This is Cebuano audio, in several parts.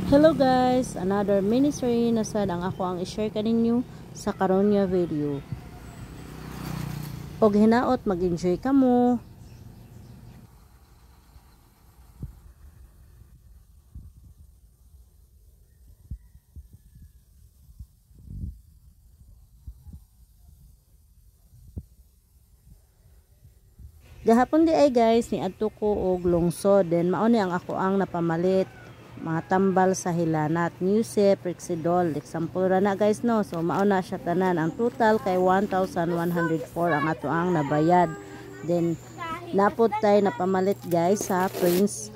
Hello guys, another ministry na sad ang ako ang i-share kaninyo sa karon nga video. Og hinaot mag-enjoy kamo. Gahapon di ay guys, niadto ko og lungsod, then mao ni ang ako ang napamalit mga tambal sa hilanat, Nusep, Rexidol, example ra na guys no. So mao na siya tanan, ang total kay 1,104 ang ato ang nabayad. Then napod tay napamalit guys sa Prince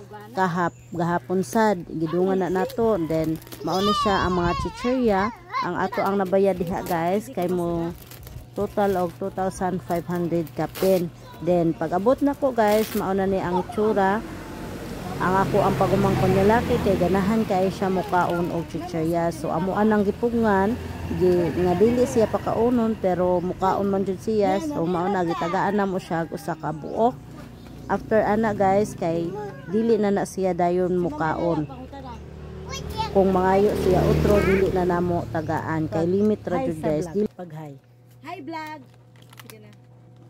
gahapon sad, gidungan na nato. Then mao ni siya ang mga chichirya ang ato ang nabayad diha guys, kay mo total og 2,500 kapin. Then pag abot nako guys, mao na ni ang itsura. Ang ako ang pagumangkon nga laki kay ganahan kay siya mukaon og chichirya. So amuan ang gipugngan nga dili siya pakaonon pero mukaon man jud siya. So mao na gitagaan na mo siya og usa ka buok. After ana guys kay dili na na siya dayon mukaon. Kung mangayo siya otro dili na namo tagaan kay limit ra jud guys. Dili paghay. Hi vlog.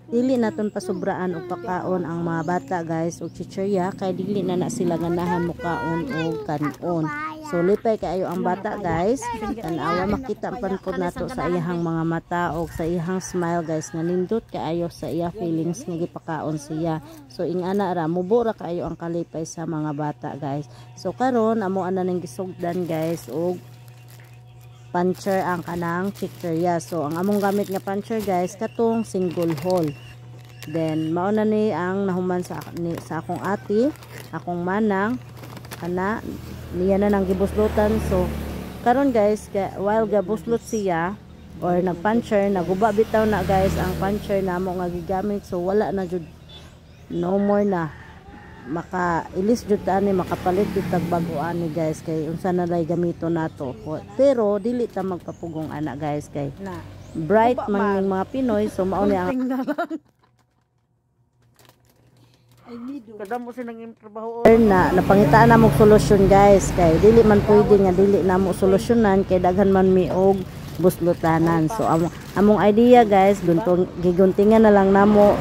Dili naton pasubraan og pakaon ang mga bata guys og chichirya kay dili na na sila ganahan mukaon og kanon. So lipay kaayo ang bata guys. Tan-awa makita pan pud nato sa iyahang mga mata og sa iyahang smile guys nga nindot kaayo sa iya feelings nga gipakaon siya. So ingana ra mubo ra kaayo ang kalipay sa mga bata guys. So karon amo ana ning gisugdan guys og puncher ang kanang chichirya. So ang among gamit nga puncher guys katong single hole. Then mao na ni ang nahuman sa akong ate, akong manang kana niya na nang gibuslutan. So karon guys while gabuslot siya or nagpuncher, naguba bitaw na guys ang puncher namo nga gigamit. So wala na jud, no more na maka ilis jud ta ani, makapalit jud tag bag-o ani guys kay unsa na lay gamito nato. Pero dili ta magpapugong ana guys kay bright man ning mga Pinoy. So mao ni ang Kadamo silang trabaho na napangitaan na mog solusyon guys kay dili man pwede nga dili na mo solusyonan kay daghan man mi og buslutanan. So among idea guys, giguntingan na lang namo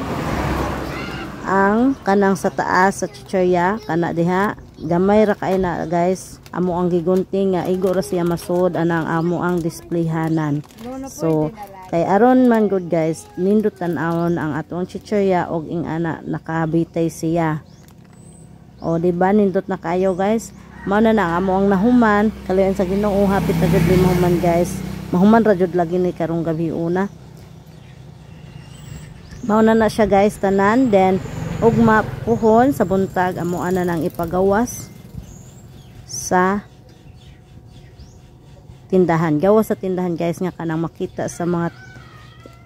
ang kanang sa taas sa chichirya kana diha, gamay ra kay na guys amo ang gigunting nga igo ra siya masud anang amo ang displayhanan. So kay aron man good guys, nindot tan-awon ang atong chichirya og ingana nakabitay siya. O di ba nindot na kayo guys? Mao na na amo ang nahuman, kalayan sa Ginoo hapit na jud mahuman guys. Mahuman ra jud lagi ni karong gabi una. Mao na na siya guys tanan. Then ugma puhon sa buntag amo ana nang ipagawas sa tindahan. Gawas sa tindahan guys nga kanang makita sa mga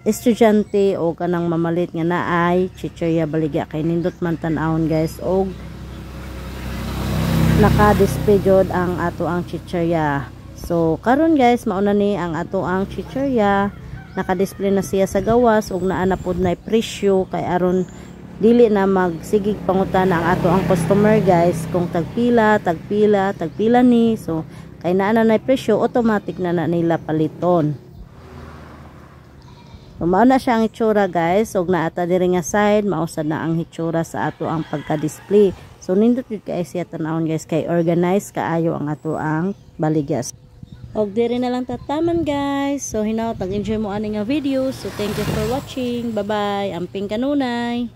estudyante o kanang mamalit nga naay chichirya baligya kay nindot man tan-awon guys og naka-display jud ang ato ang chichirya. So karon guys mao na ni ang ato ang chichirya, naka-display na siya sa gawas og naa na pod nay presyo kay aron dili na magsigig pangutana ang ato ang customer guys kung tagpila tagpila tagpila ni. So kay naa na nay presyo, automatic na na nila paliton. So mao na siya ang itsura guys og naata diri nga side mao sad na ang hitsura sa ato ang pagka-display. So nindot jud kay siya tan-awon guys kay organized kaayo ang ato ang baligya. Og diri na lang tataman guys. So hinaot nag-enjoy mo ani nga video. So thank you for watching. Bye bye. Amping kanunay.